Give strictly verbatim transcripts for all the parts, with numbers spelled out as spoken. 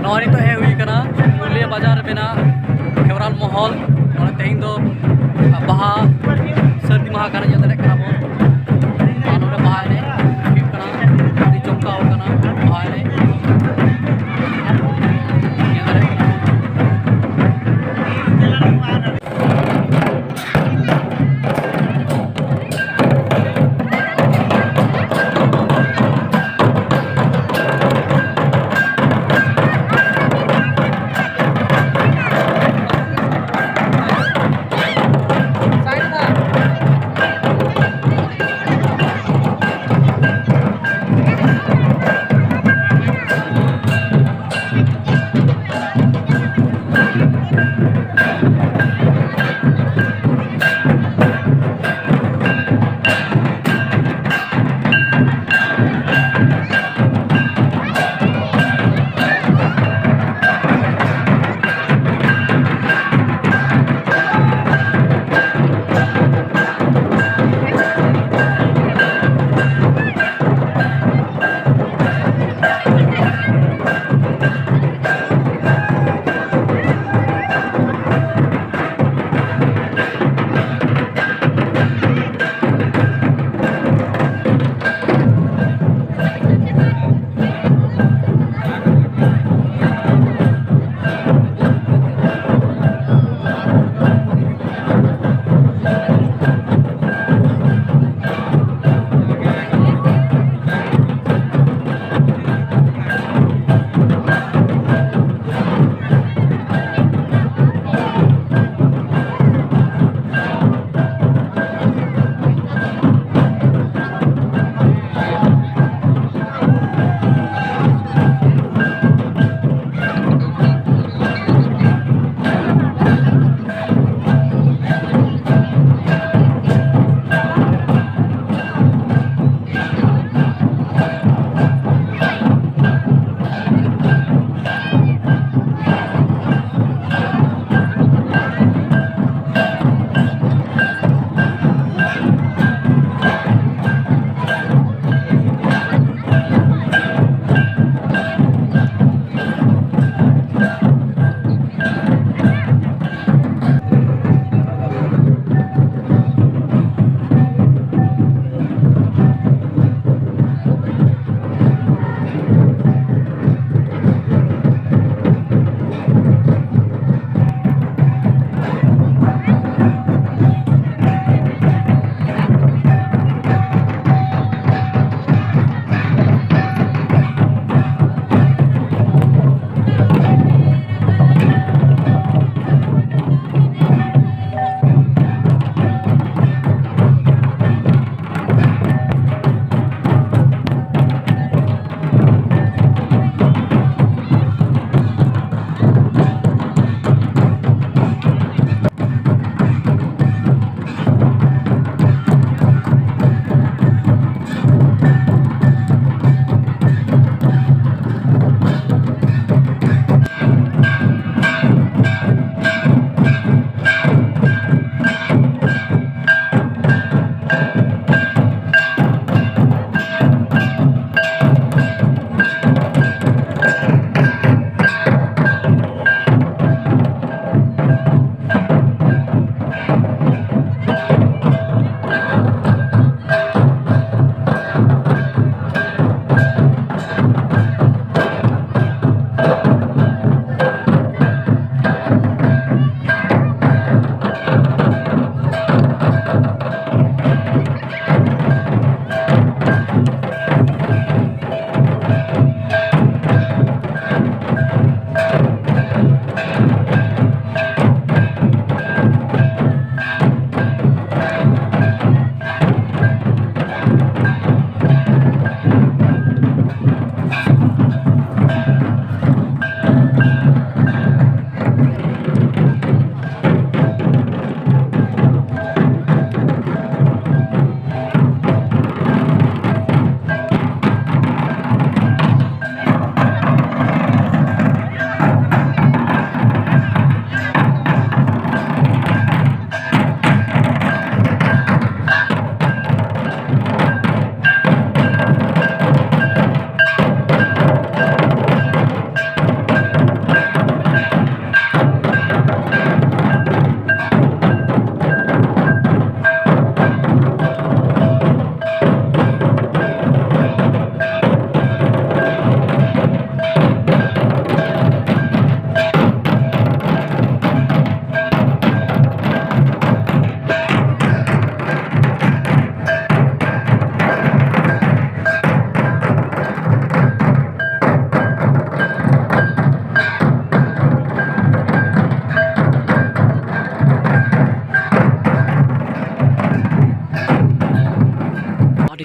ᱱᱚᱣᱟ ᱱᱤᱛᱚᱜ ᱦᱮᱡ ᱦᱩᱭ ᱠᱟᱱᱟ ᱯᱩᱨᱩᱞᱤᱭᱟᱹ ᱵᱟᱡᱟᱨ ᱨᱮ ᱢᱮᱱᱟᱜ ᱠᱷᱮᱣᱨᱟᱞ ᱢᱚᱦᱚᱞ᱾ ᱱᱚᱰᱮ ᱛᱮᱦᱮᱧ ᱫᱚ ᱵᱟᱦᱟ ᱥᱟᱹᱨᱫᱤ ᱢᱟᱦᱟ ᱠᱟᱱᱟ, ᱧᱮᱞ ᱫᱟᱲᱮᱭᱟᱜ ᱠᱟᱱᱟ ᱵᱚᱱ᱾ ᱟᱨ ᱱᱚᱰᱮ ᱵᱟᱦᱟ ᱮᱱᱮᱡ ᱦᱩᱭᱩᱜ ᱠᱟᱱᱟ, ᱟᱹᱰᱤ ᱡᱚᱢᱠᱟᱣ ᱠᱟᱱᱟ ᱵᱟᱦᱟ ᱮᱱᱮᱡ᱾ ᱧᱮᱞ ᱫᱟᱲᱮᱭᱟᱜ ᱠᱟᱱᱟ ᱵᱚᱱ᱾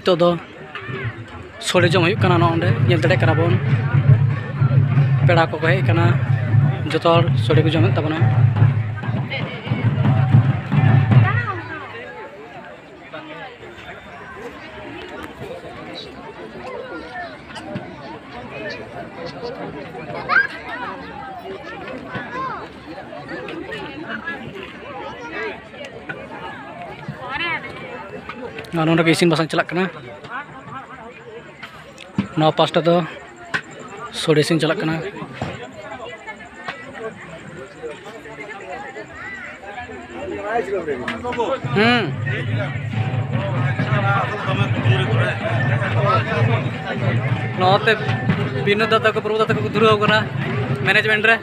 ᱱᱤᱛᱚᱜ ᱫᱚ ᱥᱳᱲᱮ ᱡᱚᱢ ᱦᱩᱭᱩᱜ ᱠᱟᱱᱟ ᱱᱚᱜᱼᱚ ᱱᱚᱸᱰᱮ, ᱧᱮᱞ ᱫᱟᱲᱮᱭᱟᱜ ᱠᱟᱱᱟ ᱵᱚᱱ᱾ ᱯᱮᱲᱟ ᱠᱚᱠᱚ ᱦᱮᱡ ᱟᱠᱟᱱᱟ, ᱡᱚᱛᱚ ᱦᱚᱲ ᱥᱳᱲᱮ ᱠᱚ ᱡᱚᱢᱮᱫ ᱛᱟᱵᱚᱱᱟ᱾ ᱟᱨ ᱱᱚᱸᱰᱮ ᱜᱮ ᱤᱥᱤᱱ ᱵᱟᱥᱟᱝ ᱪᱟᱞᱟᱜ ᱠᱟᱱᱟ᱾ ᱱᱚᱣᱟ ᱯᱟᱥᱴᱟ ᱫᱚ ᱥᱳᱲᱮ ᱤᱥᱤᱱ ᱪᱟᱞᱟᱜ ᱠᱟᱱᱟ᱾ ᱦᱩᱸ᱾ ᱱᱚᱛᱮ ᱵᱤᱱᱳᱫ ᱫᱟ ᱛᱟᱠᱚ, ᱯᱨᱚᱵᱷᱩ ᱫᱟ ᱛᱟᱠᱚ ᱠᱚ ᱫᱷᱩᱨᱟᱹᱣ ᱠᱟᱱᱟ ᱢᱮᱱᱮᱡᱽᱢᱮᱱᱴ ᱨᱮ᱾